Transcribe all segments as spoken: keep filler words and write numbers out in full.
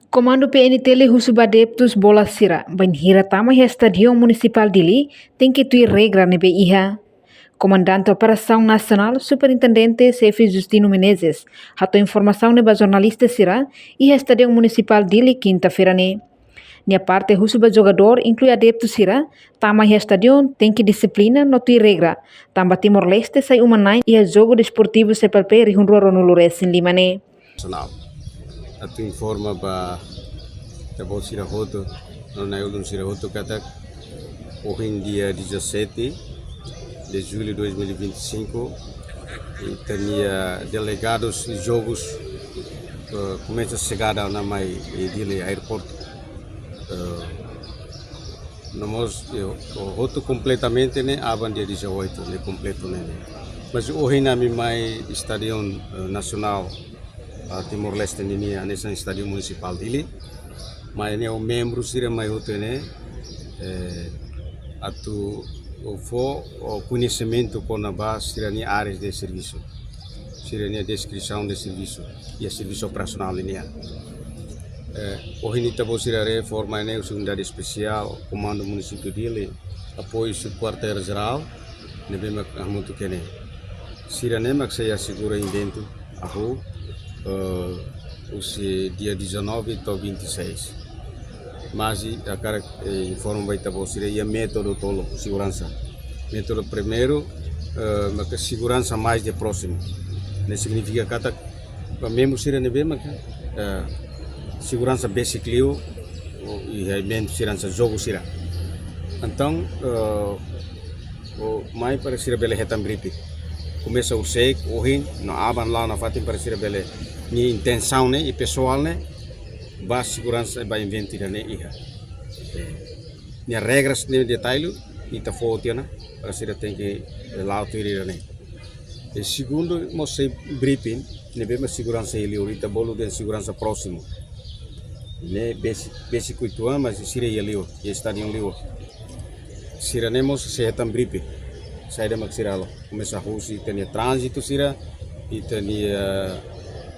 Komandu P N T L husu ba adeptus bola sira, bainhira tama iha Estadion Munisipál Dili, tenke tuir regra ne'ebé iha. Komandante Operasaun Nasionál, Superintendente Xefe Justino Menezes, hato'o informasaun ne'e ba jornalista sira iha Estadion Munisipál Dili, kinta-feira ne'e. Nia parte husu ba jogadór, inklui adeptu sira, tama iha estadion tenke dixiplina no tuir regra, tanba Timor-Leste sai uma-na'in iha jogu desportivu C P L P rihun rua ruanulu resin lima ne'e. Nasionál. Atu informa ba ita-boot sira hotu, no na'i-ulun sira hotu katak, ohin dia dezassete de julho de dois mil e vinte e cinco, ita-nia delegadus jogus, eh, komesa xegada ona mai, eh, Dili aeroportu. Eh, no mós, eh, hotu kompletamente ne'e aban dia dezoito ne'e kompletu ne'e. Mas ohin ami mai Estadion, eh, Nasionál, ah, Timor-Leste ninia, hanesan Estadion Munisipál Dili. Mai ne'e membru sira mai hotu ne'e, eh, atu fó, o, koñesimentu kona-ba sira-nia áreas de servisu. Sira-nia deskrisaun de servisu, iha servisu operasionál nian. Eh, ohin ita-boot sira haree forma ne'e husi Unidade Espesiál, Komandu Munisípiu Dili, apoiu Subkuartél Jerál, ne'ebé mak hamutuk ne'e. Sira-ne'e mak sei asegura eventu hahú, eh, husi dia dezanove to'o vinte e seis. Mas i hakarak, eh, informa ba ita-boot sira iha métodu tolu seguransa. Métodu primeiru, eh, maka seguransa mais de próximo. Ne'e signifika katak ba membru sira ne'ebé maka, eh, seguransa besik liu, o, iha eventu seguransa jogu sira. Entaun, eh, o, mai para sira bele hetan briefing. Komesa horiseik, ohin, no aban la'o nafatin para sira bele, nia intensaun ne'e, i pesoál ne'e, ba seguransa, ba eventu ida-ne'e iha. Eh, nia regras ne'e detallu, ita fó tiha ona, para sira tenke, eh, la'o tuir ida-ne'e. I segundu, mós sei briefing, ne'ebé mak seguransa iha li'ur, ita bolu dehan seguransa próximu. Ne'e besik, besik uitoan, mas sira iha li'ur, iha estadion li'ur. Sira-ne'e mós sei hetan briefing. Saida mak sira halo. Komesa husi ita-nia tránzitu sira, ita-nia,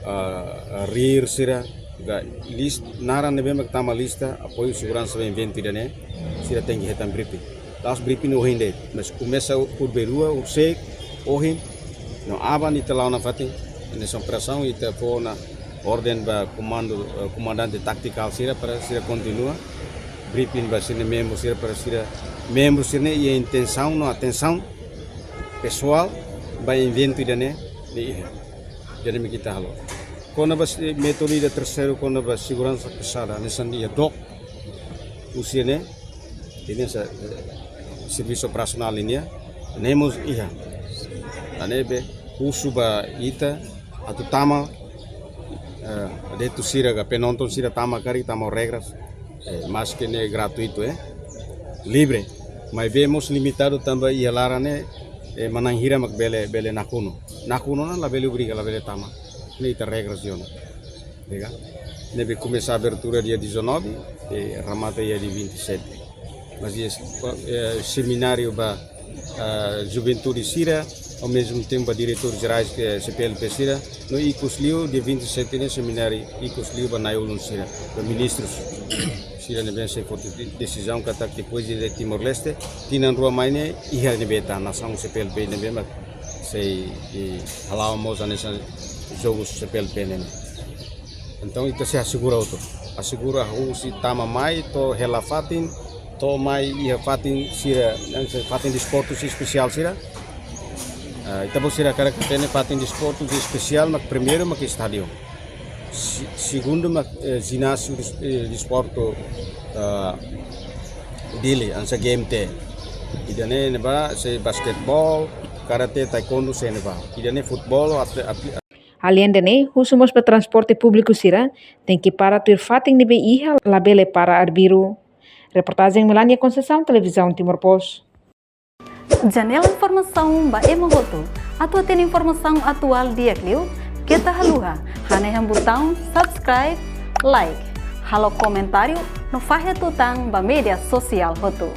ah, ah, rir sira, ga lis-, naran ne'ebé mak tama lista, apoiu seguransa ba eventu ida-ne'e, sira tenke hetan briefing. La'ós briefing ohin de'it, mas komesa urbi rua, horiseik, ohin, no aban ita la'o nafatin, hanesan operasaun, ita fó ona orden ba komandu, eh, komandante taktikál sira para sira kontinua briefing ba sira-nia membru sira para sira, membru sira-ne'e iha intensaun no atensaun pesoál ba eventu ida-ne'e, ne'e iha. Jadi mak ita halo. Kona-ba se-, métodu ida terseiru kona-ba seguransa pesada, hanesan iha dook, husi ne'e, ida-ne'e sa, eh, servisu operasionál nian, ne'e mós iha. Ne'ebé husu ba ita, atu tama, eh, adeptu sira ka penonton sira tama karik, tama ho regras, eh, maske ne'e gratuitu, eh, livre. Maibé mós limitadu tanba iha laran ne'e, eh, manán hira mak bele, bele nakonu. Nakonu ona labele obriga, labele tama. Ne'e ita regras iha ona. Diga. Ne'ebé komesa abertura dia dezanove, eh, remata iha dia vinte e sete. Mas iha, eh, semináriu ba, ah, juventude sira, ao mesmo tempo ba diretór jerais, eh, C P L P sira, no ikus liu, dia vinte e sete ne'e semináriu ikus liu ba na'i-ulun sira, ba ministrus sira ne'ebé sei foti de-, desizaun katak depois de Timor-Leste, tinan rua mai ne'e, iha ne'ebé tan, nasaun C P L P ne'ebé mak sei, eh, hala'o mós hanesan jogus C P L P ne'e. Entaun, ita sei asegura hotu. Asegura husi tama mai, to'o hela fatin, to'o mai iha fatin sira, hanesan fatin desportu sira espesiál sira. Ah, ita-boot sira hakarak hatene fatin desportu sira espesiál, mak primeiru mak estádiu. Se-, segundu mak, eh, jináziu des-, eh, desportu, ah, Dili, hanesan G M T. Ida-ne'e ne'ebá, sei basketeból, karate, taekwondo, sei ne'ebá. Ida-ne'e futeból, atle-, atle-, Aleinde ne'e, husu mós ba transporte públiku sira, tenke para tuir fatin ne'ebé iha, labele para arbiru. Reportajen Melania Conceição, Televizaun Timor Post. Janela informasaun ba ema hotu. Atu hatene informasaun atuál di'ak liu, keta haluha, hanehan butaun subscribe, like, halo komentáriu, no fahe tutan ba média sosiál hotu.